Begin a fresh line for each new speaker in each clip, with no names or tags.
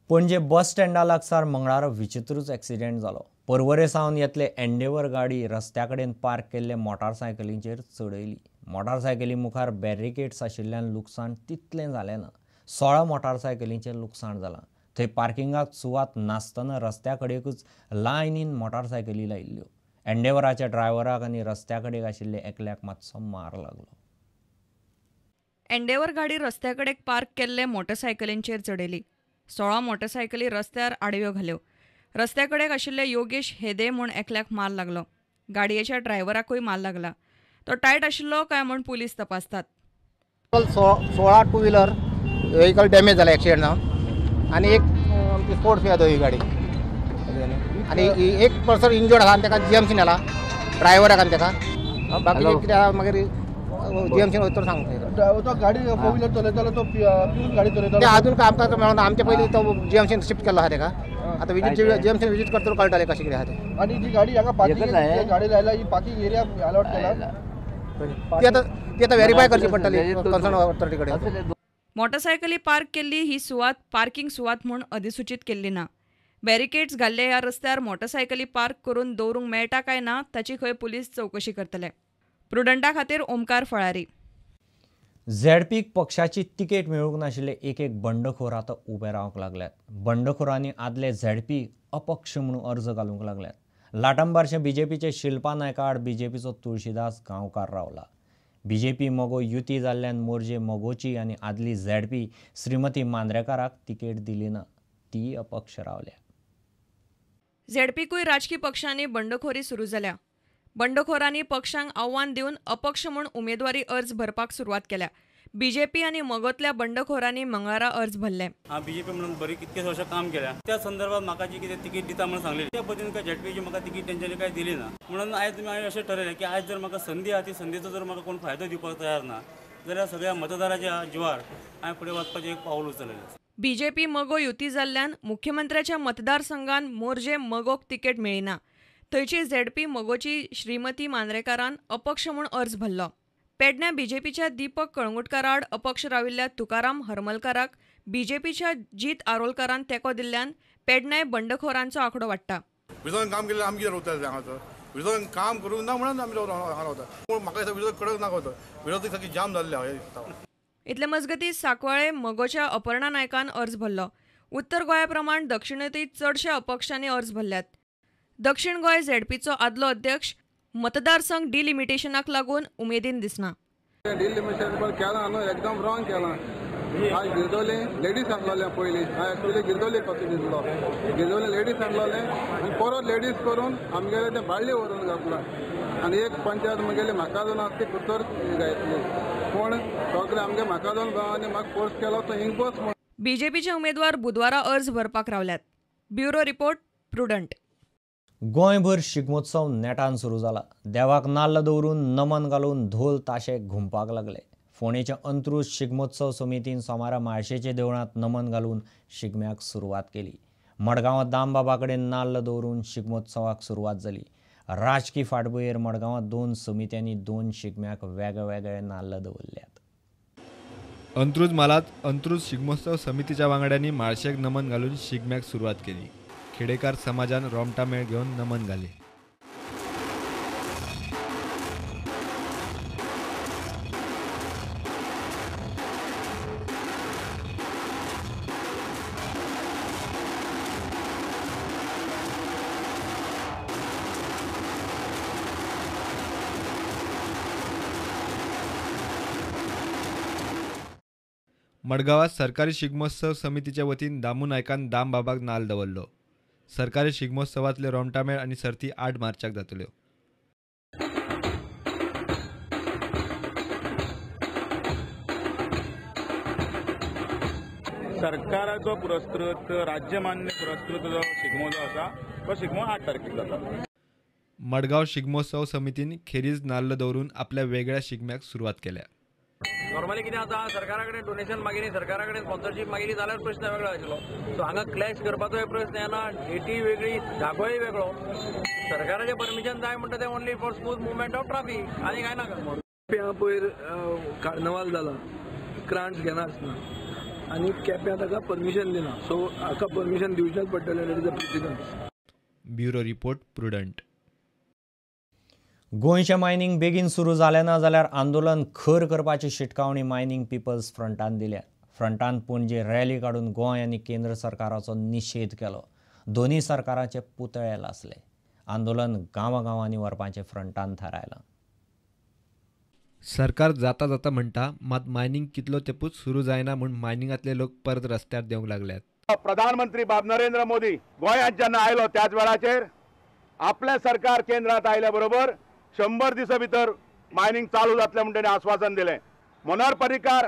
पणजे बस स्टँडा लागसार मंगळारा विचित्रूच एक्सिडेंट जालो. पर्वरे सावन येतले एंडेवर गाडी रस्त्या कडेन पार्क केल्ले मोटारसायकलींचेर चडयली. मोटारसायकली मुखार बॅरिकेड्स आशिल्ल्यान लुकसाण तितलें जालें ना. 16 मोटारसायकलींचें लुकसाण जालां. थंय पार्किंगाक सुवात नासतना रस्त्या कडेकूच लायनीन मोटारसायकली लायिल्ल्यो. एंडेवराच्या ड्रायव्हराक आनी रस्त्या कडेक आशिल्ले एकल्याक मातसो मार लागलो.
एंडेवर गाडी रस्त्या कडेक पार्क केल्ले मोटरसायकलींचेर चडयली. 16 मोटरसायकली रस्त्यार आडव्यो घाल्यो. रस्त्या कडेक आशिल्ले योगेश हेदे म्हूण एकल्याक मार लागलो. गाडयेच्या ड्रायव्हराकूय मार लागला. तो टायट आशिल्लो काय म्हूण पुलीस तपासतात.
16 टू व्हिलर व्हेकल डॅमेज जाला एक्सिडेंट जावन आनी एक आमची स्पोर्ट्स येता ही गाडी आनी एक पर्सन इंजर्ड आसा आनी ताका जीएमसीन व्हेला, ड्रायव्हराक आनी ताका बाकी कितें आसा मागीर जीएमसीन वयतलो सांगता.
गाडी फोर व्हिलर चलयतालो तो पिवन गाडी चलयतालो
ते अजून काय आमकां मेळना. आमचे पयलीं तो जीएमसीन शिफ्ट केल्लो आसा ताका. आतां विजीट जीएमसीन विजीट करतलो कळटालें कशें कितें आसा तें.
आनी जी गाडी हांगा पार्किंग गाडी लायला ही पार्किंग एरिया अलॉट केला
ती आतां ती आतां व्हेरीफाय करची पडटली कन्सर्न ऑथॉरिटी कडेन.
मोटरसायकली पार्क केल्ली ही सुवात पार्किंग सुवात म्हूण अधिसूचीत केल्ली ना. बॅरिकेड्स घाल्ले ह्या रस्त्यार मोटरसायकली पार्क करून दवरूंक मेळटा काय ना ताची खंय पुलीस चवकशी करतले. प्रुडंटा खातीर ओमकार फळारी.
झेडपीक पक्षाची तिकेट मेळूंक नाशिल्ले एक एक बंडखोर आतां उबे रावंक लागल्यात. बंडखोरांनी आदले झेडपी अपक्ष म्हणून अर्ज घालूंक लागल्यात. लाटंबारशे बीजेपीचे शिल्पा नायका आड बीजेपीचो तुळशीदास गांवकार रावला. बीजेपी मगो युती जाल्ल्यान मोरजे मगोची आनी आदली झेडपी श्रीमती मांद्रेकाराक तिकेट दिली ना, ती अपक्ष रावल्या.
झेडपीकूय राजकी पक्षांनी बंडखोरी सुरू जाल्या. बंडखोरांनी पक्षांक आव्हान दिवन अपक्ष म्हूण उमेदवारी अर्ज भरपाक सुरवात केल्या. बीजेपी आनी मगोतल्या बंडखोरांनी मंगळारा अर्ज भरले.
हांव बीजेपी म्हणून बरी कितके वर्सां काम केल्या त्या संदर्भात म्हाका जी कितें तिकीट दिता म्हणून सांगलेली त्या पद्दतीन काय झेडपीची म्हाका तिकीट तेंच्यांनी काय दिली ना. म्हणून आयज तुमी हांवें अशें ठरयलें की आयज जर म्हाका संदी आहा ती संदीचो जर म्हाका कोण फायदो दिवपाक तयार ना जाल्यार सगळ्या मतदाराच्या जिवार हांवें फुडें वचपाचें एक पावल उचललें.
बीजेपी मगो युती जाल्ल्यान मुख्यमंत्र्याच्या मतदारसंघान मोरजे मगोक तिकेट मेळ्ळी ना. थंयची झेडपी मगोची श्रीमती मांद्रेकारान अपक्ष म्हूण अर्ज भरलो. पेडण्या बीजेपीच्या दीपक कळंगुटकाराआड अपक्ष राविल्ल्या तुकाराम हरमलकाराक बीजेपीच्या जीत आरोलकारान तेंको दिल्ल्यान पेडण्याय बंडखोरांचो आंकडो वाडटा.
विरोधान काम केल्यार आमी कितें रावतले हांगासर? विरोधान काम करूंक ना म्हणून आमी हांगा रावता. पूण म्हाका दिसता विरोध कडक नाका होतो. विरोधक सारकी जाम जाल्ले हांवें दिसता.
इतले मजगतीं सांकवाळे मगोच्या अपर्णा नायकान अर्ज भरलो. उत्तर गोंया प्रमाण दक्षिणेंतय चडशा अपक्षांनी अर्ज भरल्यात. दक्षिण गोंय झेडपीचो आदलो अध्यक्ष मतदारसंघ डिलिमिटेशनाक लागून उमेदीन दिसना.
डिलिमिटेशन पण केलां न्हू, एकदम रॉंग केलां. आज गिरदोले लेडीज आणलोले पयलीं, हांव एक्चुअली गिरदोले कसो दिसलो, गिरदोले लेडीज आणलोले आनी परत लेडीज करून आमगेले ते बाळ्ळी व्हरून घातला आनी एक पंचायत म्हगेली म्हाका आसा ती कुर्तोर घातली, पूण सगळे आमगे म्हाका गांवांनी म्हाका फोर्स केलो तो हिंग बस म्हूण.
बीजेपीचे उमेदवार बुधवारा अर्ज भरपाक रावल्यात. Bureau report, Prudent.
गोंयभर शिगमोत्सव नेटान सुरू जाला. देवाक नाल्ल दवरून नमन घालून धोल ताशे घुमपाक लागले. फोंडेच्या अंत्रुज शिगमोत्सव समितीन सोमारा म्हाळशेच्या देवळांत नमन घालून शिगम्याक सुरवात केली. मडगांवां दामबाबा कडेन नाल्ल दवरून शिगमोत्सवाक सुरवात जाली. राजकी फाटभुंयेर मडगांवां 2 समित्यांनी 2 शिगम्याक वेगवेगळे नाल्ल दवरल्यात.
अंत्रुज म्हालांत अंत्रुज शिगमोत्सव समितीच्या वांगड्यांनी म्हाळशेक नमन घालून शिगम्याक सुरवात केली. खेडेकार समाजान रोमटा मेळ घेवन नमन घाले. मडगांवात सरकारी शिगमोत्सव समितीच्या वतीन दामू नायकान दामबाबाक नाल दवरलो. सरकारी शिगमोत्सवातले रोमटामेळ आनी सर्ती 8 मार्चाक जातल्यो.
सरकाराचो पुरस्कृत राज्यमान्य पुरस्कृत जो शिगमो जो आसा तो शिगमो 8 तारखेक जाता.
मडगांव शिगमोत्सव समितीन खेरीज नाल्ल दवरून आपल्या वेगळ्या शिगम्याक सुरवात केल्या.
नॉर्मली कितें आसा, सरकारा कडेन डोनेशन मागिली, सरकारा कडेन स्पॉन्सरशीप मागिली जाल्यार प्रश्न वेगळो आशिल्लो. सो हांगा क्लॅश करपाचोय प्रश्न येना, डेटी वेगळी, जागोय वेगळो. सरकाराचें परमिशन जाय म्हणटा तें only for smooth movement of traffic, आनी कांय नाका.
पयर कार्नवाल जाला, ग्रांट्स घेनासतना
आनी केप्यां ताका परमिशन दिना. सो हाका परमिशन दिवचेंच पडटलें. That is a precedence.
Bureau report, Prudent.
गोंयचें मायनिंग बेगीन सुरू जालें ना जाल्यार आंदोलन खर करपाची शिटकावणी मायनिंग पिपल्स फ्रंटान दिल्या. फ्रंटान पणजे रॅली काडून गोंय आनी केंद्र सरकाराचो निशेध केलो. दोनूय सरकाराचे पुतळे लासले. आंदोलन गांवागांवांनी व्हरपाचें फ्रंटान थारायलां.
सरकार जाता जाता म्हणटा, मात मायनिंग कितलो तेंपूच सुरू जायना म्हूण मायनिंगांतले लोक परत रस्त्यार देंवंक लागल्यात.
प्रधानमंत्री बाब नरेंद्र मोदी गोंयांत जेन्ना आयलो त्याच वेळाचेर आपलें सरकार केंद्रात आयल्या बरोबर 100 दिसां भितर मायनिंग चालू जातलें म्हूण तेणें आस्वासन दिलें. मनोहर पर्रीकार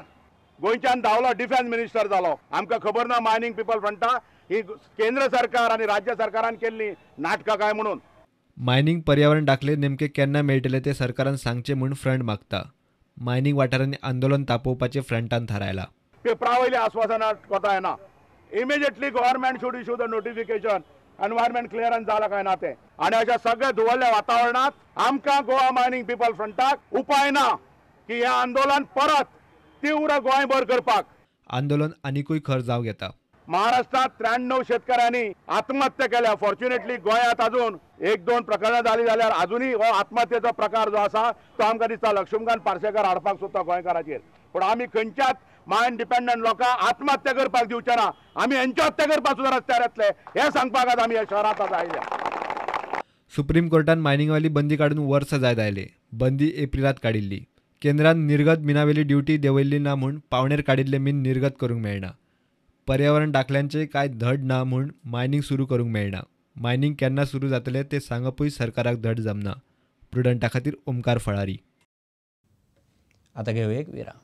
गोंयच्यान धांवलो, डिफेन्स मिनिस्टर जालो. आमकां खबर ना मायनिंग पिपल फ्रंटा ही केंद्र सरकार आनी राज्य सरकारान केल्ली नाटकां काय म्हणून.
मायनिंग पर्यावरण दाखले नेमके केन्ना मेळटले ते सरकारान सांगचे म्हूण फ्रंट मागता. मायनिंग वाठारांनी आंदोलन तापोवपाचें फ्रंटान थारायलां.
पेपरा वयलीं आस्वासनां कोता येना. Immediately government should issue the notification environment clearance जाला काय ना तें. आनी अशा सगळ्या धुवल्ल्या वातावरणांत आमकां गोवा मायनिंग पिपल फ्रंटाक उपाय ना की हें आंदोलन परत तीव्र गोंयभर करपाक.
आंदोलन आनिकूय खर जावंक येता.
महाराष्ट्रात 93 शेतकऱ्यांनी आत्महत्या केल्या. फॉर्च्युनेटली गोंयांत अजून 1-2 प्रकरणां जालीं जाल्यार अजुनूय हो आत्महत्येचो प्रकार जो आसा तो आमकां दिसता लक्ष्मीकांत पार्सेकर हाडपाक सोदता गोंयकाराचेर. पूण आमी खंयच्याच मायन डिपेंडंट लोकांक आत्महत्या करपाक दिवचे ना. आमी हेंची हत्या करपाक सुद्दां रस्त्यार येतले हें सांगपाक आज आमी ह्या शहरांत आज आयल्या.
सुप्रीम कोर्टान मायनिंगवाली बंदी काडून वर्स जायत आयले. बंदी एप्रिलांत काडिल्ली. केंद्रान निर्गत मिनावेली ड्युटी देंवयल्ली ना म्हूण पावणेर काडिल्लें मीन निर्गत करूंक मेळना. पर्यावरण दाखल्यांचें कांय धड ना म्हूण मायनिंग सुरू करूंक मेळना. मायनिंग केन्ना सुरू जातलें तें सांगपूय सरकाराक धड जमना. प्रुडंटा खातीर ओमकार फळारी.
आतां घेवया एक विराम.